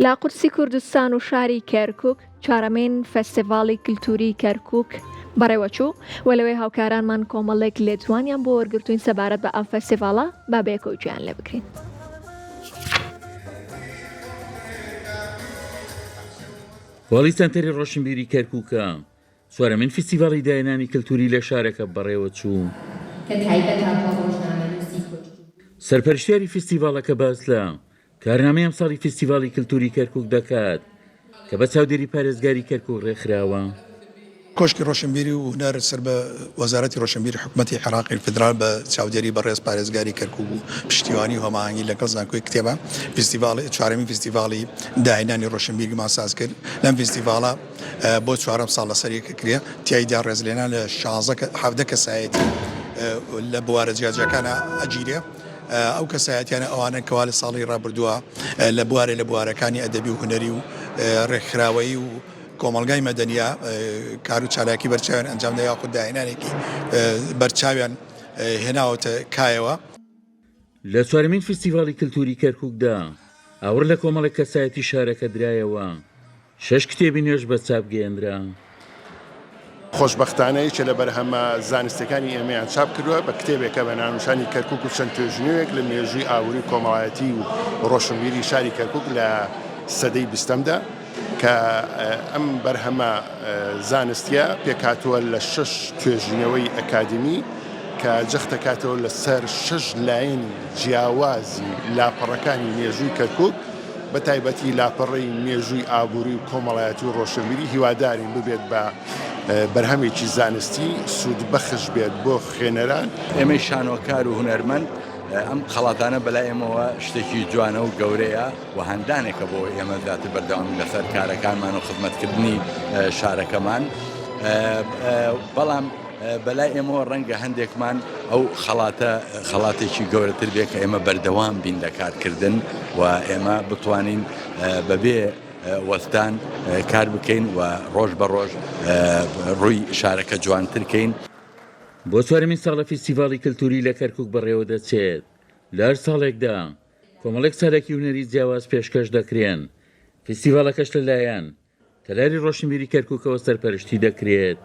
لە قودسی کوردستان و شاری کەرکوک چوارەمین فێستیڤاڵی کلتوری کەرکوک بەڕێوەچوو و لەوێ هاوکارانمان کۆمەڵێک لێدوانیان بۆ وەرگرتووین سەبارەت بە ئەم فێستیڤاڵە با بەیەکەوە گوێیان لێ بگرین. هۆڵی سەنتەری ڕۆشنبیری کەرکوکە چوارەمین فیستیڤاڵی داهێنانی کلتوری لە شارەکە بەڕێوەچوو. کە تایبەتە بە ڕۆژنامەنووسی کورد. سەرپەرشتیاری فیستیڤاڵەکە باس لە کارنامەی ئەمساڵی فیستیڤاڵی کلتوری کەرکوک دەکات کە بە چاودێری پارێزگاری کەرکوک ڕێکخراوە. کۆشکی ڕۆشنبیری و هونەر سەر بە وەزارەتی ڕۆشنبیری حکومەتی عێراقی فیدراڵ بە چاودێری بەڕێز پارێزگاری کەرکوک و پشتیوانی و هەماهەنگی لەگەڵ زانکۆی کتێبە فیستیڤاڵی چوارەمین فیستیڤاڵی داهێنانی ڕۆشنبیریمان ساز کرد لەم فیستیڤاڵە بۆ چوارەم ساڵ لەسەر یەک کرێ تیایدا ڕێزلێنان لە 16 17 کەسایەتی لە بوارە جیاجیاکانە ئەگیرێ. ئەو کەسایەتیانە ئەوانەن کەوا لە ساڵی ڕابردووە لە بوارێ لە بوارەکانی ئەدەبی و هونەری و ڕێکخراوەیی و کۆمەڵگای مەدەنیە کار و چالاکی بەرچاویان ئەنجامدا یاخود داهێنانێکی بەرچاویان هێناوەتە کایەوە. لە چوارەمین فیستیڤاڵی کلتوری کەرکوکدا ئاوڕ لە کۆمەڵێک کەسایەتی شارەکە درایەوە. شەش کتێبی نوێش بە چاپ گەیەنرا. خۆشبەختانە یەکێ لە بەرهەمە زانستیەکانی ئێمەیان چاپ کردوە بە کتێبێکە بە ناونیشانی کەرکوک و چەند توێژینەوەیەک لە مێژووی ئابووری و کۆمەڵایەتی و ڕۆشنبیری شاری کەرکوک لە سەدەی بیستەمدا کە ئەم بەرهەمە زانستیە پێکهاتووە لە شەش توێژینەوەی ئەکادیمی کە جەختەکاتەوە لەسەر شەش لایەنی جیاوازی لاپەڕەکانی مێژووی کەرکوک بە تایبەتی لاپەڕەی مێژووی ئابووری و کۆمەڵایەتی و ڕۆشنبیری، هیوادارین ببێت بە بەرهەمێکی زانستی سوودبەخش بێت بۆ خوێنەران. ئێمەی شانۆکار و هونەرمەند ئەم خەڵاتانە بەلای ئێمەوە شتێکی جوانە و گەورەیە و هاندانێکە بۆ ئێمە زیاتر بەردەوام لەسەر کارەکانمان و خزمەتکردنی شارەکەمان بەڵام بەلای ئێمەوە ڕەنگە هەندێکمان ئەو خەڵاتە خەڵاتێکی گەورەتر بێت کە ئێمە بەردەوام بین لە کارکردن و ئێمە بتوانین بەبێ وەستان کار بکەین و ڕۆژ بە ڕۆژ ڕووی شارەکە جوانتر کەین. بۆ چوارەمین ساڵە فیستیڤاڵی کلتوری لە کەرکوک بەڕێوەدەچێت، لە هەر ساڵێکدا کۆمەڵێک چالاکی هونەری جیاواز پێشکەش دەکرێن، فیستیڤاڵەکەش لەلایەن تەلاری ڕۆشنبیری کەرکوکەوە سەرپەرشتی دەکرێت.